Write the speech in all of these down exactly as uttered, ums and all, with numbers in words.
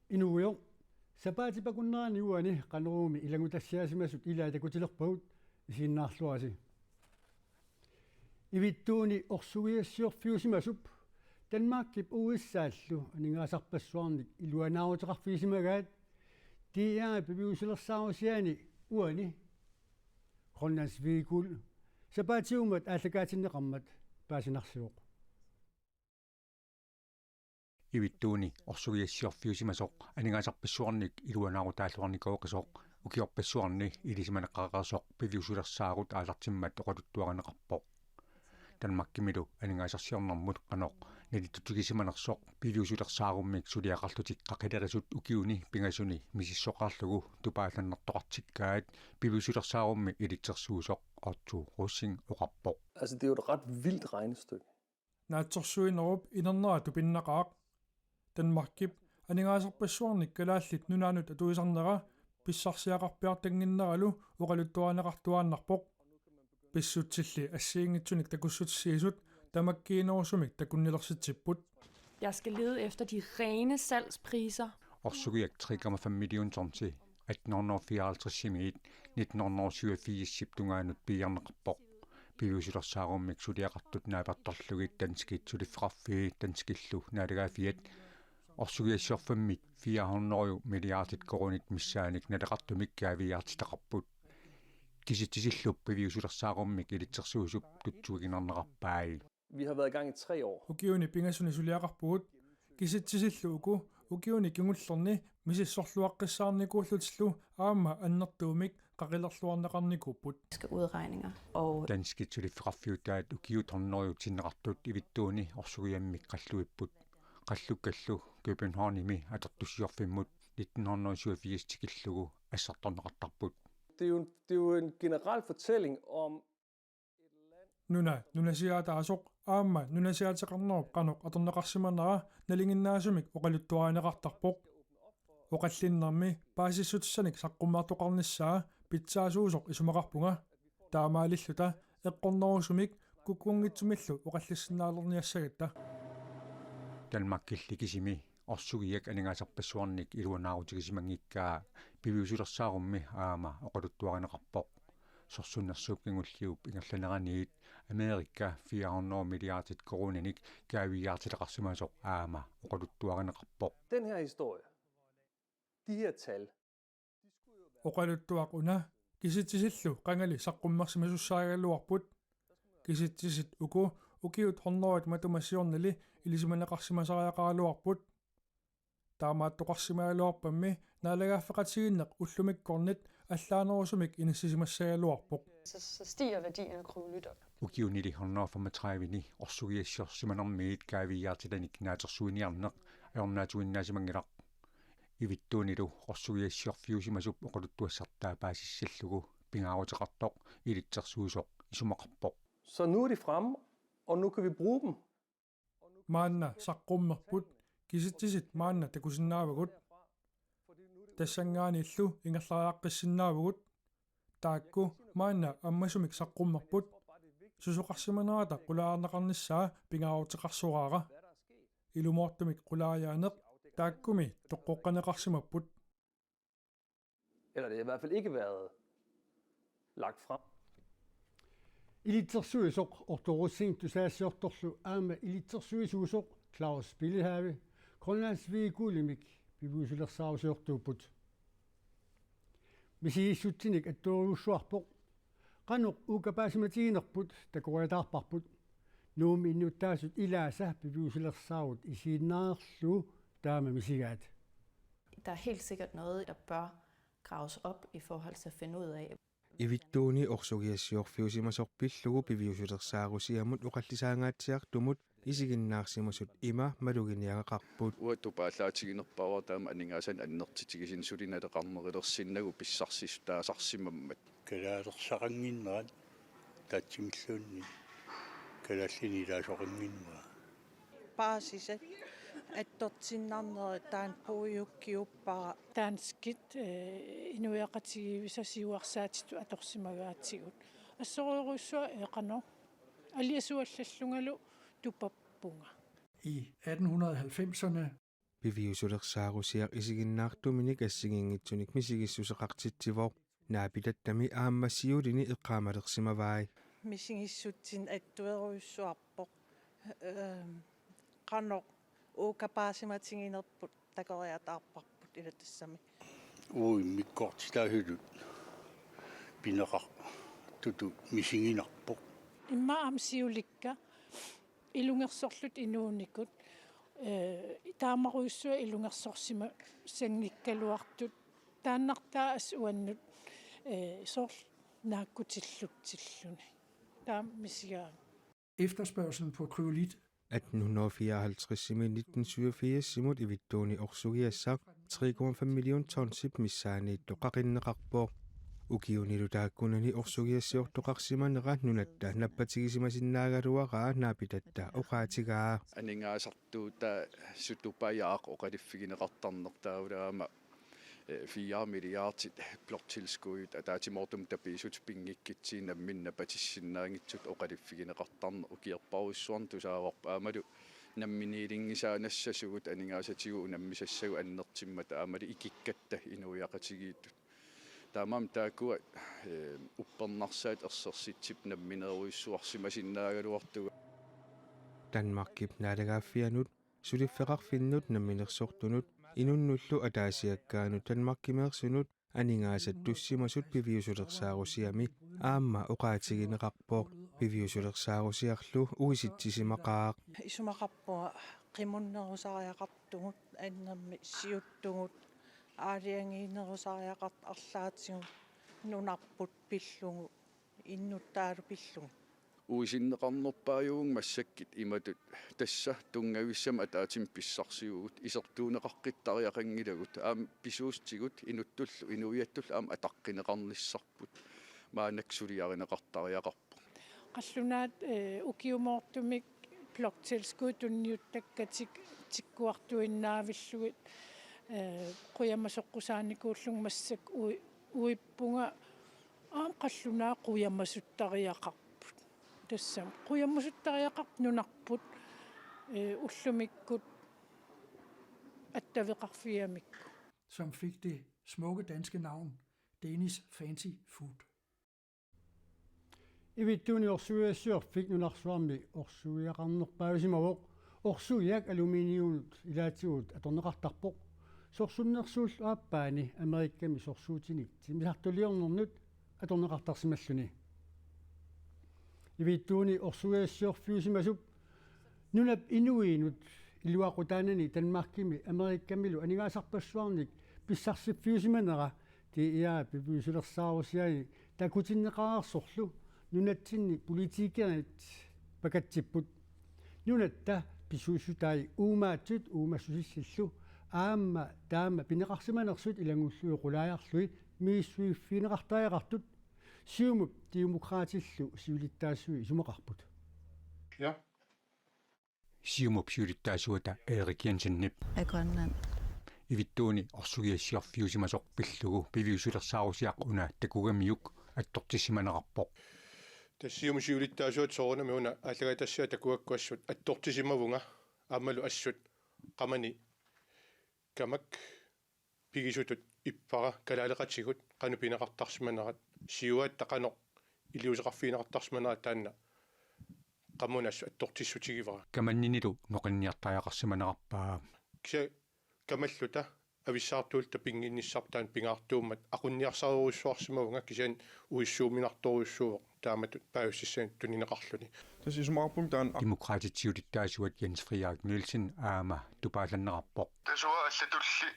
Inuugujoq, sapaatip akunnerani uani Qanoroomi ilanngutassiaasimasut ilaat takutilerpagut, isiginnaarluarisi. Ivittuuni orsugiassiorfiusimasup Danmarkip U S A-llu aningaasarpassuarnik iluanaaruteqarfigisimagaat D R piviusulersaarusiani uani Grønlands V Guld sapaatiummat aallakaatinneqarmat paasinarsivoq. Ivittuuni orsugiassiorfiusimasoq aningaasarpassuarnik iluanaarutaalluarnikuusoq ukiorpassuarni ilisimaneqareersoq piviusulersaarut aallartimmat oqaluttuarineqarpoq. Danmarkimilu aningaasarsiornermut qanoq nalitutigisimanersoq piviusulersaarummik suliaqarlutik qaqilerisut ukiuni pingasuni misissoqarlugu tupaallannertoqartikkaat piviusulersaarummi ilitsersuisoq Otto Rosing oqarpoq. Altså, det er jo et ret vildt regnestykke. Naatsorsuinerup inernera tupinnaqaaq. Danmarkip aningaasarpassuarnik Kalaallit Nunaannut atuisarnera pissarsiaqarpiartannginneralu oqaluttuarineqartuaannarpoq. Pissutsilli assigiinngitsunik takussutissiisut tamakkiinerusumik takunnilersitsipput. Jeg skal lede efter de rene salgspriser. Orsugiak tre komma fem million tonsi attenhundrede fireoghalvtredsimiit nittenhundrede syvogfirsip tungaanut piiarneqarpoq. Piviusulersaarummik suliaqartut naapertorlugit danskit suliffeqarfii danskillu naalagaaffiat orsugiassiorfimmit fire hundrede milliardit koruunit missaannik naleqartumik kaaviiaartitaqarput. Kisitsisillu piviusulersaarummik ilitsersuisup tutsuiginarnerarpai. Vi har været i gang i tre år. Ukiuni pingasuni suliaqarpugut, kisitsisillu uku ukiuni kingullerni misissorluaqqissaarnikuullutillu aamma annertuumik qaqilerluarneqarnikuupput. Udregninger og Danskit suliffeqarfiutaat ukiut hundredet sinneqartut ivittuuni orsugiammik qalluipput. Qallukkallu Københavnimi atortussiorfimmut nittenhundrede syvogfirs tikillugu assartorneqartarput. Det er jo, det er jo en generel fortælling om Nuna nunasiaataasoq aamma nunasiaateqarnerup qanoq atorneqarsimanera nalinginnaasumik oqaluttuarineqartarpoq. Oqallinnermi paasissutissanik saqqummertoqarnissaa pitsaasuusoq isumaqarpunga. Taamaalilluta eqqornerusumik kukkunngitsumillu oqallissinnaalerniassagatta. Danmarkilli kisimi orsugiak aningaasarpassuarnik iluanaarutigisimanngikkaa piviusulersaarummi aamma oqaluttuarineqarpoq. Sorsunnersuup kingulliup ingerlaneraniit Amerika fire hundrede milliardit koruuninik kaaviiaartitaqarsimasoq aamma oqaluttuarineqarpoq. Den her historie, de her tal, Oqaluttuaq una kisitsisillu qangali saqqummersimasussaagaluarput. Kisitsisit uku ukiut hundredet matuma siornali ilisimaneqarsimasariaqaraluarput. Taamaattoqarsimagaluarpammi naalagaaffeqatigiinneq ullumikkornit allaanerusumik inissisimassagaluarpoq. Så, så stiger værdien af krudtmønter. Ukiunili hundrede femogtredive-ni orsugiassiorsimanermiit kaaviiaartitanik naatsorsuiniarneq ajornaatiinnaasimannginnaq. Ivittuunilu orsugiassiorfiusimasup oqaluttuassartaa paasissallugu pingaaruteqartoq ilitsersuisoq isumaqarpoq. Så nu er de fremme, og nu kan vi bruge dem. Maanna saqqummerput, kisitsisit maanna takusinnaavagut. Tassanngaanniillu ingerlariaqqissinnaavugut. Taakku maanna ammasumik saqqummerput. Susoqarsimanerata qulaajarneqarnissaa pingaaruteqarsoraara. Ilumoortumik qulaajaaneq taakkumi toqqoqqaneqarsimapput. Eller det har i hvert fald ikke været lagt frem. Ilitsersuisoq Otto Rosing tusagassiortorlu aamma ilitsersuisuusoq Claus Billehave Grønlands V Guldimik piviusulersaarusiortuupput. Misigissutsinik attuurujuussuarpoq. Qanoq uukapaasimatiginerput takoriataarparput. Nuummi innuttaasut ilaasa piviusulersaarut isiginnaarlugu taama misigaat. Der er helt sikkert noget, der bør graves op i forhold til at finde ud af. Ivittuuni orsugiassiorfiusimasoq pillugu piviusulersaarusiamut oqallisaangaatsiartumut isiginnaarsimasut ima maluginiagaqarput. Uattu paallaatiginerpaavara taama aningaasanik annertutigisumik suli naleqarnerulersinnagu pissarsissutaasarsimammat. Kalaalersaqannginnerat taatsimilluunniit kalaallinik ilaasoqannginnera. Paasisat attortinnarnerit taanna puigukkiuppara. Danskit, eh, inuiaqatigiissut siuarsaatitut atorsimagaatigut. Assorujussuaq eqano. Aliasuallallungalu tupappunga. I atten hundrede og halvfemserne Piviusulersaarusiaq isiginnaartuminik assigiinngitsunik misigissuseqartitsivoq. Naapitattami aamma siulini eqqaamalersimavai. Misigissutsinik attuerujussuarpoq. Ehm, qanoq uukapaasimatiginerput takoriataarparput ila tassami. Uu, immikkoortitaasutut pineqartutut misiginarpoq. Immaqa aamma siulikka ilungersorlutik inuunikut, eh, taamarujussuaq ilungersorsimasanngikkaluartut, taannartaa assut uannut, eh, soorlu naakkutillutsilluni. Taama misigaanga. Efterspørgslen på kryolit Atten hundrede fireoghalvtreds-imi nitten syvogfirs-imut Ivittuuni orsugiassaq tre komma fem million tonsip missaaniittoq qaqinneqarpoq. Ukiunilu taakkunani orsugiassiortoqarsimanera nunatta nappatigisimasinnaagaluaraa naapitatta oqaatigaa. Aningaasartuutaa sutupajaaq oqaliffigineqartarneq taavalu aamma, eh, fire milliardit bloktilskuddit ataatsimoortumik tapiissutit pinngikkutsigu namminneq napatissinnaanngitsut oqaliffigineqartarneq ukiorparujussuarnik tusaavarput aammalu namminiilinngisaannassasugut aningaasatigut unammisassagut annertuummat aammalu ikikkatta inuiaqatigiittut. Taamaammat taakkua, eh, uppernarsaat ersersitsip namminerujussuarsimasinnaagaluartugut. Danmarkip naalagaaffianut, suliffeqarfinnut namminersortunut, inunnullu ataasiakkaanut Danmarkimeersunut aningaasat tussimasut piviusulersaarusiami aamma oqaatigineqarpoq. Piviusulersaarusiarlu uisitsisimaqaaq. Isumaqarpunga qimunnerusariaqartugut, annermik siuttugut, aalajangiinerusariaqartut arlaatigut, nunarput pillugu, innuttaalu pillugit. Uisinneqarnerpaajuvunga massakkut imatut, tassa tunngavissamik ataatsimik pissarsivugut, isertuunneqaqqittariaqanngilagut, aamma pisuussutigut inuttullu inuiattullu aamma ataqqineqarnissarput maannakkut suliarineqartariaqarpoq. Qallunaat, eh, ukiumoortumik bloktilskud tunniuttakkatik tikkuartuinnaavillugit, eh, qujamasoqqusaanikuullunga massakkut ui-, uippunga aamma qallunaat qujamasuttariaqarput. Tassami qujamasuttariaqarput nunarput, eh, ullumikkut attaveqarfigamikku. Som fik det smukke danske navn Danish Fancy Food. Ivittuuni orsugiassiorfik nunarsuarmi orsugiaqarnerpaajusimavoq. Orsugiaq aluminiumut ilaatigut atorneqartarpoq. Sorsunnersuullu aappaani Amerikami sorsuutinik timmisartuliornernut atorneqartarsimalluni. Ivittuuni orsugiassiorfiusimasup nunap inuinut iluaqutaanani Danmarkimi Amerikamilu aningaasarpassuarnik pissarsiffiusimanera D R piviusulersaarusiani takutinneqareersorlu nunatsinni politikerit pakatsipput. Nunatta pisuussutai uumaatsut uumassusissillu aamma taama pineqarsimanersut ilanngullugit qulaajarlugit misissuiffigineqartariaqartut Siumup Demokraatillu siulittaasui isumaqarput. Ja. Siumup siulittaasuata Erik Jensenip. Af Grønland. Ivittuuni orsugiassiorfiusimasoq pillugu piviusulersaarusiaq una takugamiuk attortissimanerarpoq. Tassa Siumup siulittaasuata soorunami una aallakaatitassiaq takugakku assut attortissimavunga aammalu assut qamani kamak pigisutut ippara kalaaleqatigut qanoq pineqartarsimanerat siuaatta qanoq iliuuseqarfigineqartarsimanerat taanna qamunga assut attortissutigivara. Kamanninilu noqinniartariaqarsimanerarpaa. Kisianni kamalluta avissaartuulluta pinnginnissarput taanna pingaartuummat aqunniarsarerujussuarsimavunga kisianni uissuuminartorujussuuvoq taamatut paasissutissani tunineqarluni. Tassa isumaqarpunga taanna. Demokraatit siulittaasuat Jens Frederik Nielsen aamma tupaallannerarpoq. Tassa uanga allatulli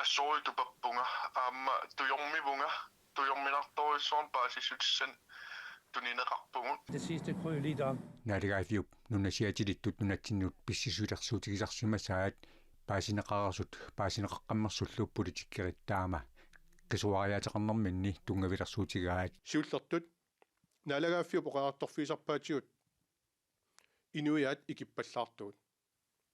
assorujuk tupappunga aamma tujormivunga tujorminartorujussuarmik paasissutissani tunineqarpugut. Det sidste kryolit. Naalagaaffiup nunasiatilittut nunatsinnut pissusilersuutigisarsimasaat paasineqareersut paasineqaqqammersullu politikerit taama qisuariaateqarnerminni tunngavilersuutigaat. Siullertut naalagaaffiup oqariartorfigisarpaatigut inuiaat ikippallaartugut.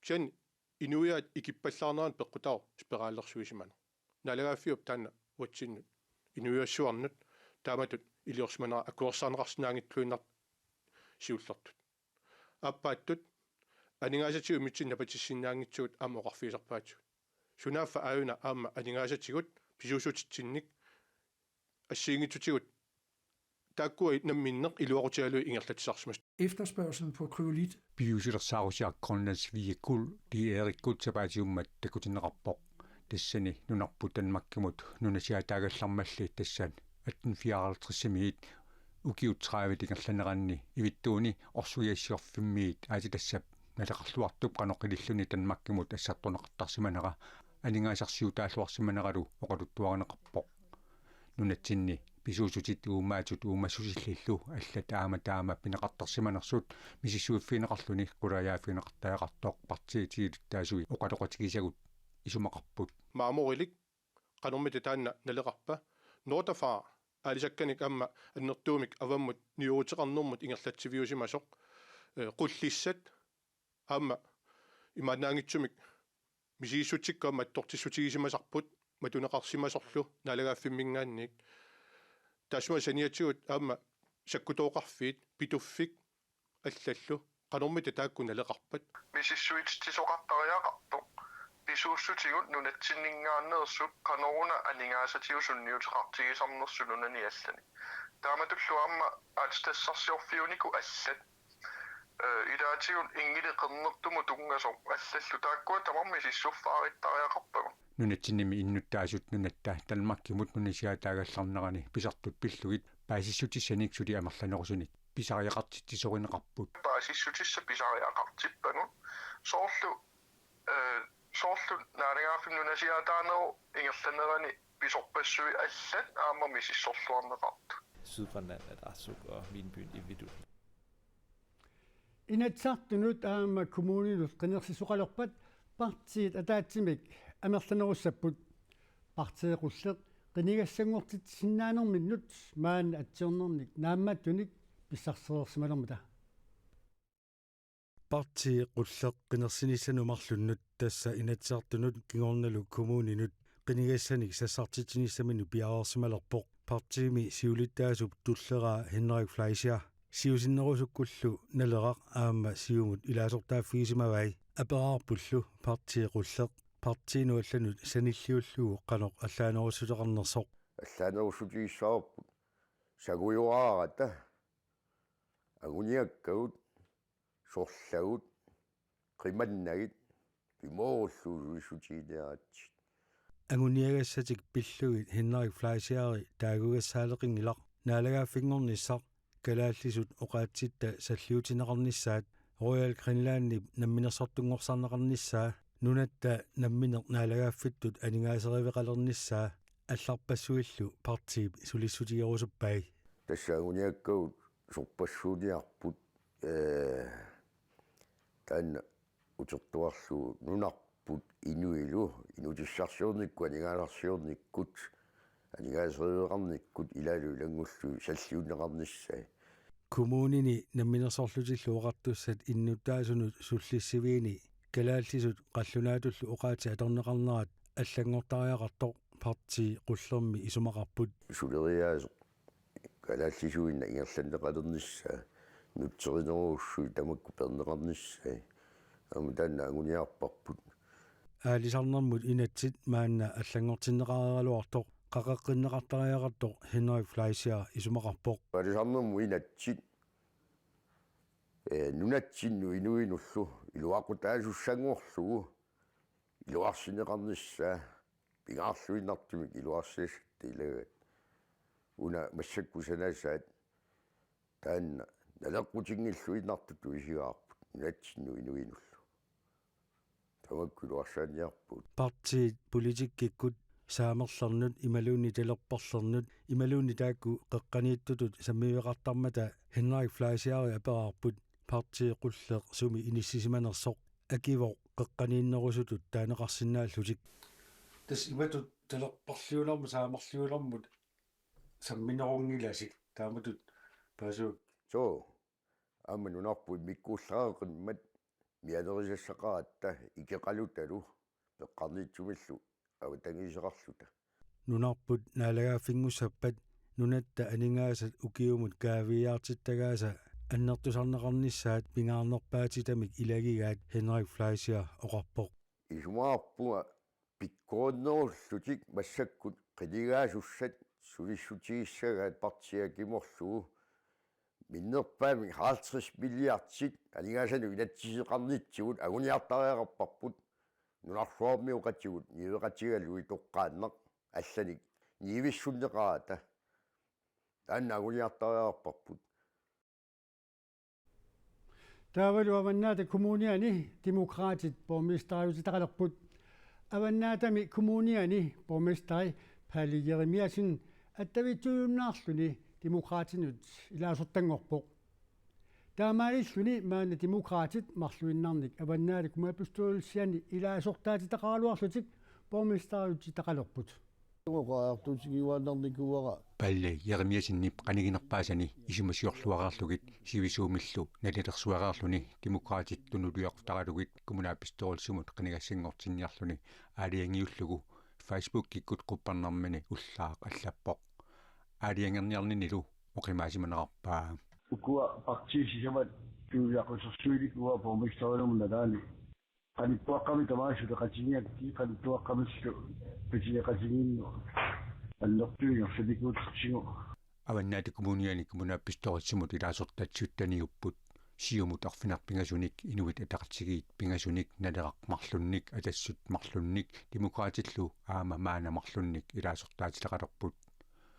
Kisianni inuiaat ikippallaarneranut peqqutaavoq spiralersuisimaneq. Naalagaaffiup taanna uatsinnut inuiassuarnut taamatut iliorsimanera akuersaarneqarsinnaanngitsuinnartoq siullertut. Aappaattut aningaasatigut immikkoortitsinni napatissinnaanngitsugut aamma oqarfigisarpaatigut. Sunaaffa aajuna aamma aningaasatigut pisuussutitsinnik assigiinngitsutigut taakkua namminneq iluaqutigalugit ingerlatsisarsimasut. Efterspørgslen på kryolit. Piviusulersaarusiaq Grønlands Hvide Guld, D R-ikkut sapaatiummat takutinneqarpoq. Tassani nunarput Danmarkimut nunasiaataagallarmalli, tassa atten fireoghalvtredsimiit ukiut tredive ingerlaneranni ivittuuni orsugiassiorfimmiit aatsitassap naleqarluartup qanoq ililluni Danmarkimut assartorneqartarsimanera aningaasarsiutaalluarsimaneralu oqaluttuarineqarpoq. Nunatsinni pisuussutit uumaatut uumassusillillu allat aamma taama pineqartarsimanersut misissuiffigineqarluni qulaajaaffigineqartariaqartoq partiit siulittaasui oqaloqatigisagut isumaqarput. Maamorilik qanormita taanna naleqarpa? Noortafaa aalisakkanik aamma annertuumik avammut niueruteqarnermut ingerlatsiviusimasoq, eh, qullissat aamma imaannaanngitsumik misigissutsikka aamma attortissutigisimasarput matuneqarsimasorlu naalagaaffimminngaanniit. Taassuma saniatigut aamma sakkutooqarfiit Pituffik allallu qanormita taakku naleqarpat? Misissuititsisoqartariaqartoq pisuussutigut nunatsinninngaanneersut qanoruna aningaasatigut sunniuteqartigisarnersut nunani allani. Taamatullu aamma aatsitassarsiorfiunikut allat, eh, ilaatigut inngili qernertumut tunngasoq allallu taakkua tamarmik misissorfaagittariaqarpagut. Nunatsinnimi innuttaasut nunatta Danmarkimut nunasiaataagallarnerani pisartut pillugit paasissutissanik suli amerlanerusunik pisariaqartitsisorineqarput. Paasissutissat pisariaqartippagut. Soorlu, eh, soorlu naalagaaffimmi nunasiaataanerup ingerlanerani pisorpassuit allat aamma misissorluarneqartut. Sydgrønland er der suk og min by Ividut. Inatsisartunut aamma kommuninut qinersisoqalerpat partiit ataatsimik amerlanerussapput. Partii Qulleq qinigassanngortitsisinnaanerminnut maanna atsiornermik naammattunik pissarsereersimalermata. Partii Qulleq qinersinissanut marlunnut, tassa Inatsisartunut kingornalu kommuninut qinigassanik sassartitsinissaminut piareersimalerpoq partiimi siulittaasup tulleraa Henrik Fleischer. Siusinnerusukkullu Naleraq aamma Siumut ilaasortaaffigisimavai. Aperaarpullu Partii Qulleq partiinut allanut sanilliullugu qanoq allaanerussuteqarnersoq. Allaanerussutigissagaluarput sangujoraarata anguniakkagut, sorlagut, qimannagit pimoorullugu sulissutiginiaritsigit. Anguniagassatik pillugit Henrik Fleischeri taagugassaaleqinngilaq naalagaaffinngornissaq kalaallisut oqaatsitta salliutinneqarnissaat, Royal Greenlandip namminersortunngorsarneqarnissaa, nunatta nammineq naalagaaffittut aningaaseriveqalernissaa allarpassuillu partiip sulissutigerusuppai. Tassa anguniakkagut sorpassuuniarput, ee, taanna utertuarlugu nunarput inuilu, inuutissarsiornikkut, aningaasarsiornikkut, aningaaseriveqarnikkut ilaalu ilanngullugu salliunneqarnissaat. Kommunini Namminersorlutillu Oqartussat innuttaasunut sullissiviini kalaallisut qallunaatullu oqaatsit atorneqarnerat allanngortariaqartoq Partii Qullermi isumaqarput. Suleriaaseq kalaallisuinnaq ingerlanneqalernissaa, nutserinerusui tamakku peerneqarnissaat, aamma taanna anguniarparput. Aalisarnermut inatsit maanna allanngortinneqareeraluartoq qaqeqqinneqartariaqartoq Henrik Fleischer isumaqarpoq. Aalisarnermut inatsit, ee, nunatsinnut inuinullu iluaqutaasussanngorlugu iluarsineqarnissaa, pingaarluinnartumik iluarsiassatta ilagaat. Una massakkut sanasaat taanna naleqqutinngilluinnartutut isigaarput nunatsinnut inuinullu. Tamakku iluarsaaniarpugut. Partiit politikkikkut saamerlernut imaluunniit talerperlernut imaluunniit taakku qeqqaniittutut sammiveqartarmata Henrik Fleischeri aperaarput Partii Qulleq sumi inissisimanersoq, akivoq qeqqaniinnerusutut taaneqarsinnaallutik. Tassa imatut talerperliulermut saamerliulermut samminerunngilasi taamatut paasivak. Soo, aamma nunarput immikkuullareqimmat mianerisassaqaratta ikeqalutalu peqqarniitsumillu avatangiiseqarluta. Nunarput naalagaaffinngussappat nunatta aningaasat ukiumut kaaviiaartittagaasa Annertusarneqarnissaat pingaarnerpaatitamik ilagigaat Henrik Fleischer oqarpoq. Isumaqarpunga pikkorinnerullutik massakkut qinigaasussat sulissutigissagaat partiit akimorlugu minnerpaamik halvtreds milliardit aningaasanut inatsiseqarnitsigut anguniartariaqarparput. Nunarsuarmioqatigut niueqatigalugit toqqaannaq allanik niuissunneqarata. Taanna anguniartariaqarparput. Taavalu Avannaata Kommuniani Demokraatit borgmesteriutitaqalerput. Avannaatami Kommuniani borgmesteri Palle Jeremiassen attaviitsuujunnaarluni Demokraatinut ilaasortanngorpoq. Taamaalilluni maanna Demokraatit marluinnarnik Avannaata kommunalbestyrelsiani ilaasortaatitaqaraluarlutik borgmesteriutitaqalerput. Oqariartuutigiuaannarnikuuara. Palle Jeremiassenip qaniginerpaasani isumasiorluareerlugit sivisuumillu nalilersuareerluni Demokraatit tunuliaqutaralugit kommunalbestyrelsimut qinigassanngortinniarluni aalajangiullugu Facebookikkut quppernermini ullaaq allappoq. Aalajangerniarninilu oqimaasimanerarpaa. Ukua partiit sisamat tunuliaqusersuinik uanga borgmesteriunermut nalaani qanittuaqqamik tamaasa suleqatigigakkit, qanittuaqqamillu pisiaqatigiinnut annertuinersalikuutertigu. Avannaata Kommuniani kommunalbestyrelsimut ilaasortat sytteniupput. Siumut arfineq-pingasunik, Inuit Ataqatigiit pingasunik, Naleraq marlunnik, Atassut marlunnik, Demokraatillu aamma maanna marlunnik ilaasortaatitaqalerput.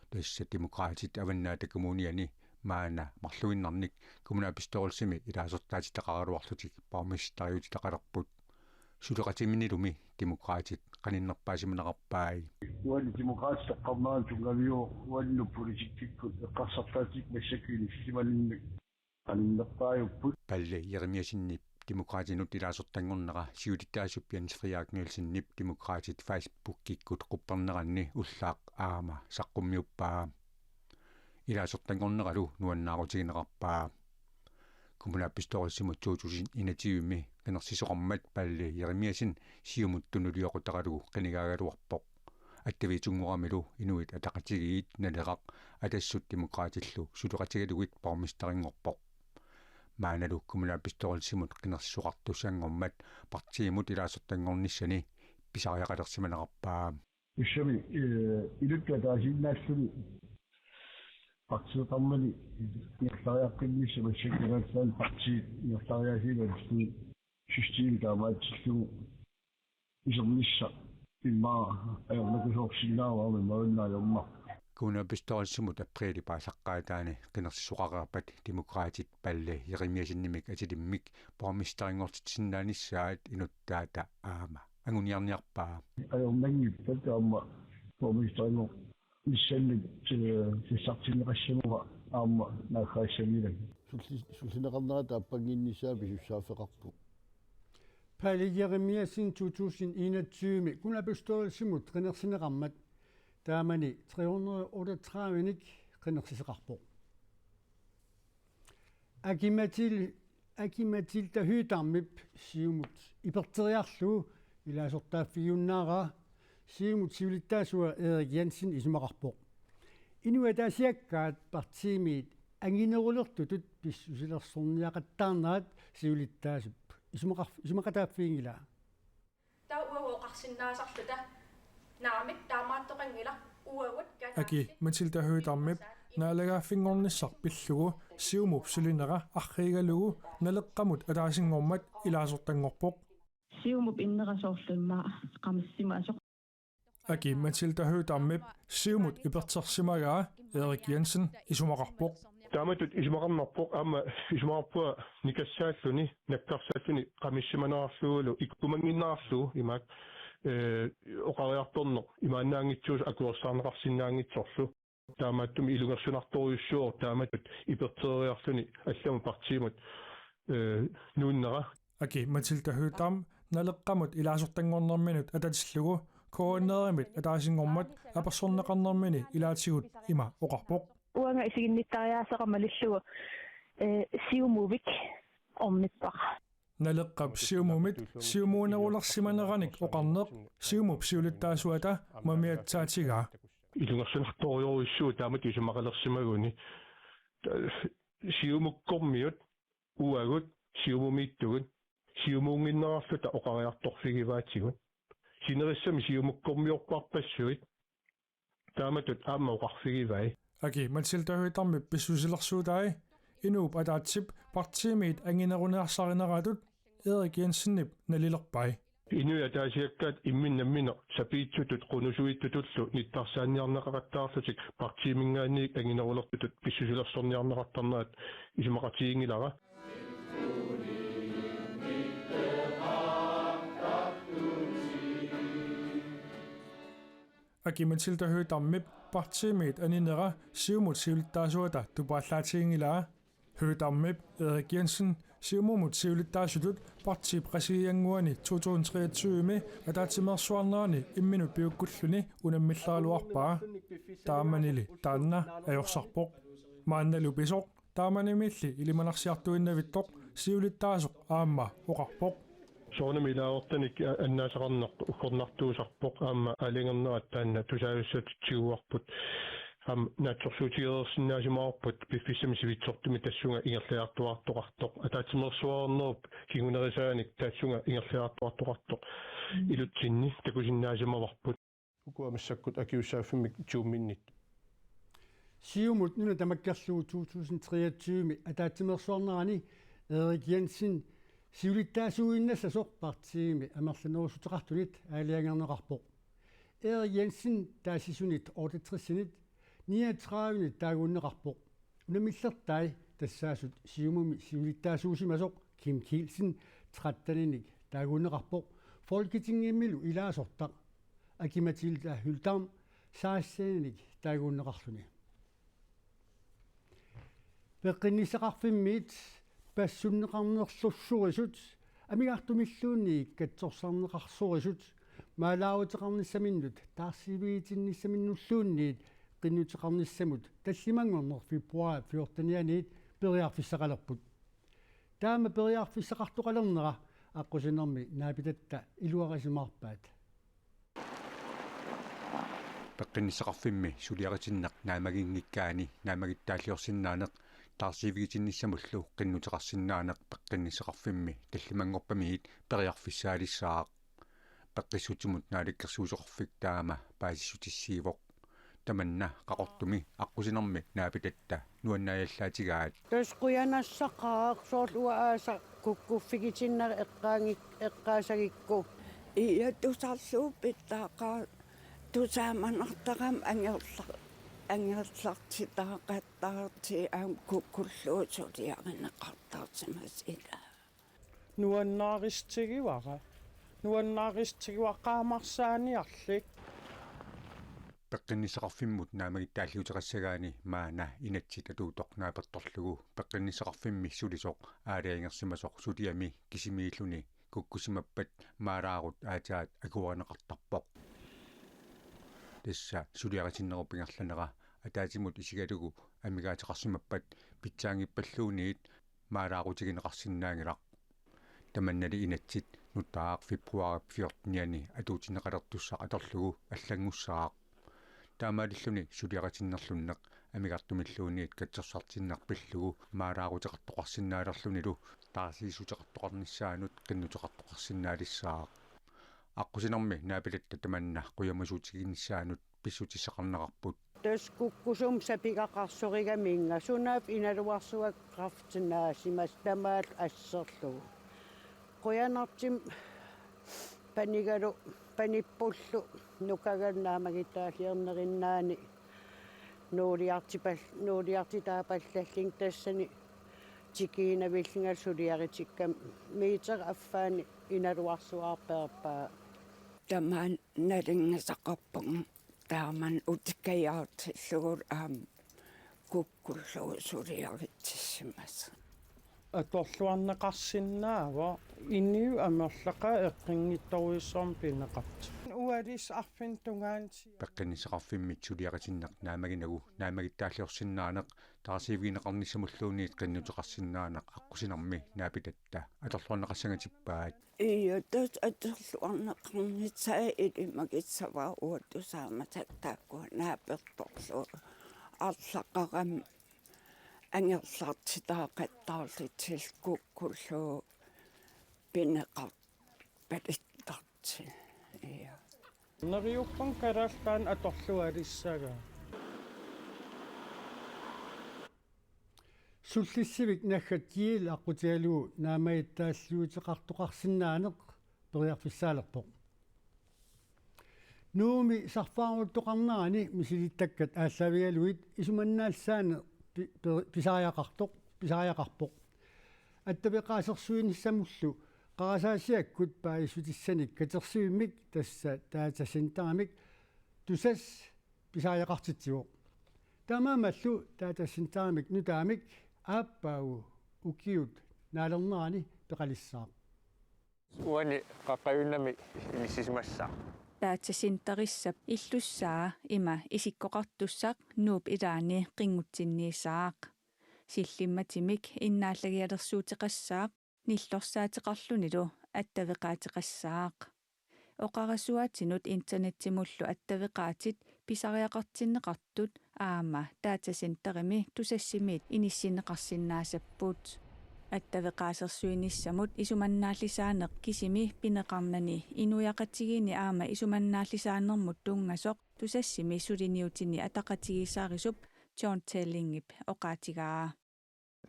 Tassa Demokraatit Avannaata Kommuniani maanna marluinnarnik kommunalbestyrelsimi ilaasortaatitaqaraluarlutik borgmesteriutitaqalerput. Suleqatiminilumi Demokraatit qaninnerpaasimanerarpai. Uani Demokraatit toqqarneranut tunngaviuvoq uannut politikkikkut eqqarsartaatikka massakkut inissisimaninnut qaninnerpaajupput. Palle Jeremiassenip Demokraatinut ilaasortanngornera siulittaasup Jens Frederik Nielsenip Demokraatit Facebookikkut qupperneranni ullaaq aamma saqqummiuppaa. Ilaasortanngorneralu nuannaarutigineqarpaa. Kommunalbestyrelsimut to tusind enogtyve-mi qinersisoqarmat Palle Jeremiassen Siumut tunuliaqutaralugu qinigaagaluarpoq. Attaviitsunngoramilu Inuit Ataqatigiit, Naleraq, Atassut Demokraatillu suleqatigalugit borgmesterinngorpoq. Maannalu kommunalbestyrelsimut qinersisoqartussanngormat partiimut ilaasortanngornissani pisariaqalersimanerarpaa. Tassami, eh, iluttut ataasiinnaalluni partiiqarmani ingerlariaqqinnissaq massakkut Kalaallit Nunaanni partiit ingerlariaasiinnarluni systemi taamaatsillugu isernissaq immaqa ajornakusoorsinnaavara imaluunniit ajornarpoq. Kommunalbestyrelsimut aprilip aallaqqaataani qinersisoqareerpat Demokraatit Palle Jeremiassenimik atilimmik borgmesterinngortitsisinnaanissaat inuttaata aamma anguniarniarpaa. Ajornanngippat aamma borgmesterinngornissannik, eh, sassartinneqassammat aamma naaggaassanngilanga. Sulli-, sullineqarnera taappanginnissaa pisussaaffeqarpoq. Palle Jeremiassen to tusind enogtyve-mi kommunalbestyrelsimut qinersineqarmat taamani tre hundrede otteogtredive-nik qinersisoqarpoq. Aki-Matil-, Aki-Matilda Høegh-Damip Siumut iperteriarlugu ilaasortaaffigigunnaaraa Siumut siulittaasua Erik Jensen isumaqarpoq. Inuit ataasiakkaat partiimiit anginerulertutut pissusilersorniaqattaarnerat siulittaasup isumaqarf-, isumaqataaffiginngilaa. Taava uagut oqarsinnaasarluta naamik taamaattoqanngilaq uagut Kalaallit Aki-Matilda Høegh-Damip naalagaaffinngornissaq pillugu Siumup sulinera arriigalugu Naleqqamut ataasinngormat ilaasortanngorpoq. Siumup innera soorlu immaqa qamissimasoq. Aki-Matilda Høegh-Damip Siumut ipertersimagaa Erik Jensen isumaqarpoq. Taamatut isumaqarnarpoq aamma isumaqarpunga nikassaalluni nakkarsaalluni qamissimanerarlugulu ikkumanngiinnarlugu imaak, eh, oqariartorneq imaannaanngitsuusoq akuersaarneqarsinnaanngitsorlu. Taamaattumik ilungersunartorujussuuvoq taamatut ipertereeriarluni allamut partiimut, eh, nuunnera. Aki-Matilda Høegh-Dam Naleqqamut ilaasortanngornerminut atatillugu K N R-imit ataasinngormat apersorneqarnermini ilaatigut ima oqarpoq. Uanga isiginnittariaaseqarama malillugu, eh, Siumuvik ornippara. Naleqqap Siumumit siumuunerulersimaneranik oqarneq Siumup siulittaasuata mamiatsaatigaa. Ilungersunartorujussuuvoq taamatut isumaqalersimaguni. Siumukkormiut uagut Siumumiittugut Siumuunnginnerarluta oqariartorfigivaatigut. Sinerissami Siumukkormiorparpassuit taamatut aamma oqarfigivai. Aki Mathilde Høegh-Damip pissusilersuutai inuup ataatsip partiimiit angineruniarsarineratut Erik Jensenip nalilerpai. Inuit ataasiakkaat imminnut nammineq sapiitsutut qunusuitsutullu nittarsaanniarneqaqattaarlutik partiiminngaanniit anginerulertutut pissusilersorniarneqartarnerat isumaqatiginngilara. Aki Mathilde Høegh-Damip partiimiit aninera Siumut siulittaasuata tupaallaatiginngilaa. Høegh-Damip Erik Jensen Siumumut siulittaasutut partiip qasigiannguani to tusind treogtyve-mi ataatsimeersuarnerani imminut piukkulluni unammilleraluarpaa. Taamanili taanna ajorsarpoq. Maannalu pisoq taamanimiilli ilimanarsiartuinnavittoq siulittaasoq aamma oqarpoq. Soorunami ilaasortanik a-, annaasaqarneq uggornartuusarpoq aamma aalajangernerat taanna tusagassatut tiguarput. Aamma naatsorsuutigereersinnaasimavarput piffissami sivitsortumi tassunga ingerlaartuartoqartoq. Ataatsimeersuarnerup kingunerisaanik tassunga ingerlaartuartoqartoq. Ilutsinni takusinnaasimavavut. Ukua massakkut akisussaaffimmik tyveminnit. Siumut nuna tamakkerlugu to tusind treogtyve-mi ataatsimeersuarnerani Erik Jensen siulittaasuuinnassasoq partiimi amerlanerussuteqartunit aalajangerneqarpoq. Erik Jensen taasisunit otteogtres-init niogtredive-nit taaguunneqarpoq. Unammillertai tassaasut Siumumi siulittaasuusimasoq Kim Kielsen tretten-inik taaguunneqarpoq Folketingimilu ilaasortaq Aki-Matilda Høegh-Dam seksten-inik taaguunneqarluni. Peqqinnissaqarfimmiit passunneqarnerlussuerisut amigartumilluunniit katsorsarneqarsorisut maalaaruteqarnissaminnut taarsiivigitinnissaminulluunniit qinnuteqarnissamut tallimanngorneq februar fjorten-ianiit periarfissaqalerput. Taama periarfissaqartoqalernera aqqusinermi naapitatta iluarisimaarpaat. Peqqinnissaqarfimmi suliaritinneq naammaginngikkaanni naammagittaalliorsinnaaneq taarsiivigitinnissamullu qinnuteqarsinnaaneq peqqinnissaqarfimmi tallimanngorpamiit periarfissaalissaaq. Peqqissutsimut naalakkersuisoqarfik taama paasissutissiivoq. Tamanna Qaqortumi aqqusinermi naapitatta nuannaajallaatigaat. Tassa qujanassaqaaq soorlu uanga aasaq kukkuffigitinnera eqqaanngik-, eqqaasagikku. Ia tusarlugu pitsaaqaaq tusaamanartarami angerla-, angerlartitaaqattaarti aamma kukkullugu suliarineqartarsimasut ilaa. Nuannaarissutigivarput. Nuannaarissutigivarput qaamarsaaniarlik. Peqqinnissaqarfimmut naammagittaalliuteqassagaanni maanna inatsit atuuttoq naapertorlugu peqqinnissaqarfimmi sulisoq aalajangersimasoq suliami kisimiilluni kukkusimappat maalaarut aatsaat akuerineqartarpoq. Tassa suliaritinnerup ingerlanera ataatsimut isigalugu amigaateqarsimappat pitsaanngippalluunniit maalaarutigineqarsinnaanngilaq. Tamannali inatsit nutaaq februaarip fjorten-iani atuutinneqalertussaq atorlugu allanngussaaq. Taamaalilluni suliaritinnerlunneq amigartumilluunniit katsorsartinneq pillugu maalaaruteqartoqarsinnaalerlunilu taarsiissuteqartoqarnissaanut qinnuteqartoqarsinnaalissaaq. Aqqusinermi naapitatta tamanna qujamasuutiginissaanut pissutissaqarnerarput. Tassa kukkusumik sapigaqarsorigaminnga sunaaffa inaluarsuaq kræfti naasimasoq tamaallu asserlugu. Qujanartumik panigalu panippullu nukagalu naammagittaalliornerinnaani nuuliartipal-, nuuliartitaapallallunga tassani tikiinnavillingalu suliaritikkama meter affaani inaluarsuarpeerpaa. Tamaani nalunngisaqarpunga taamani utikajaartillugu aamma kukkullugu suliaritsissimasut. Atorluarneqarsinnaavoq inuit amerlaqaat eqqunngitsorujussuarmik pineqartut. Ualissarfik tungaanut. Peqqinnissaqarfimmit suliaritinneq naammaginagu naammagittaalliorsinnaaneq taarsiivigineqarnissamulluunniit qinnuteqarsinnaaneq aqqusinermi naapitatta atorluarneqassangatippaat. Ia tassa atorluarneqarnissaa ilimagissavara uanga tusaamasakka taakkua naapertorlugit arlaqarami Angerlartitaaqattaarlutillu kukkullugu pineqarpaluttartut. Ja. Neriuppunga Kalaallit Nunaat atorlualissagaa. Sullissivik naggat Kiil aqqutigalugu naammagittaalliuuteqartoqarsinnaaneq periarfissaalerpoq. Nuummi sarfaaruttoqarnerani misilittakkat aallaavigalugit isumannaallisaaneq pi-, pi-, pisariaqartoq, pisariaqarpoq. Attaveqaasersuinissamullu qarasaasiakkut paasissutissanik katersuimmik, tassa datacenterimik, Tusass pisariaqartitsivoq. Taamaammallu datacenterimik nutaamik aappaagu ukiut naalernerani peqalissaaq. Uani qaqqajunnami inissisimassaaq. Datacenterissap illussaa ima isikkoqartussaq Nuup ilaani qinngutsinniissaaq. Sillimmatimik innaallagialersuuteqassaaq, nillorsaateqarlunilu attaveqaateqassaaq. Oqarasuaatinut internettimullu attaveqaatit pisariaqartinneqartut aamma datacenterimi Tusassimiit inissinneqarsinnaasapput. Attaveqaasersuinissamut isumannaallisaaneq kisimi pineqarnani inuiaqatigiinni aamma isumannaallisaanermut tunngasoq Tusassimi suliniutini ataqatigiissaarisup John Tellingip oqaatigaa.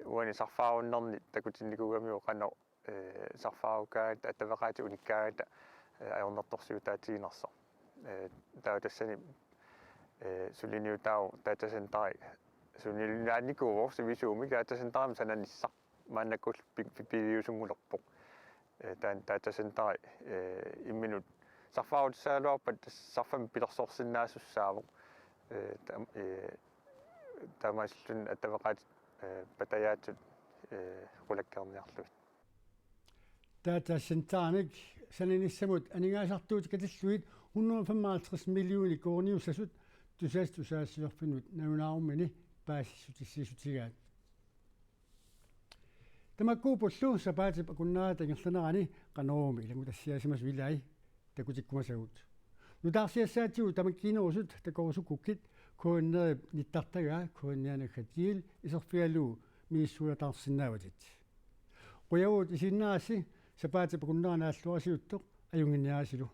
Uani sarfaarunnerni takutinnikuugamiuk qanoq, eh, sarfaarukaangata, attaveqaatit unikkaangata, eh, ajornartorsiutaatiginersoq. Eh, taava tassani, eh, suliniutaavoq datacenteri. Suliniunnikuuvoq sivisuumik datacenterimik sananissaq. Maannakkullu pi-, pi-, piliusunngulerpoq. Eh, taanna datacenteri, eh, imminut sarfaarutissagaluarpat tassa sarfamik pilersorsinnaasussaavoq. Eh, tam-, eh, taamaasilluni attaveqaatit, eh, patajaatsut, eh, qulakkeerniarlugit. Datacenterimik sananissamut aningaasartuutit katillugit hundrede og femoghalvtreds millioner koruuniussasut Tusass tusagassiorfinnut nalunaarummini paasissutissiissutigaat. Tamakkuuppullu sapaatip akunnerata ingerlanerani Qanorooq ilanngutassiaasimasut ilai takutikkumasagut. Nutaarsiassaatigut tamakkiinerusut takorusukkukkit K N R-ip nittartagaa K N R naggat Kiil iserfigalugu misissuiataarsinnaavatit. Qujavugut isiginnaarassi, sapaatip akunnera naalluarisiuttoq ajunnginniarisilu.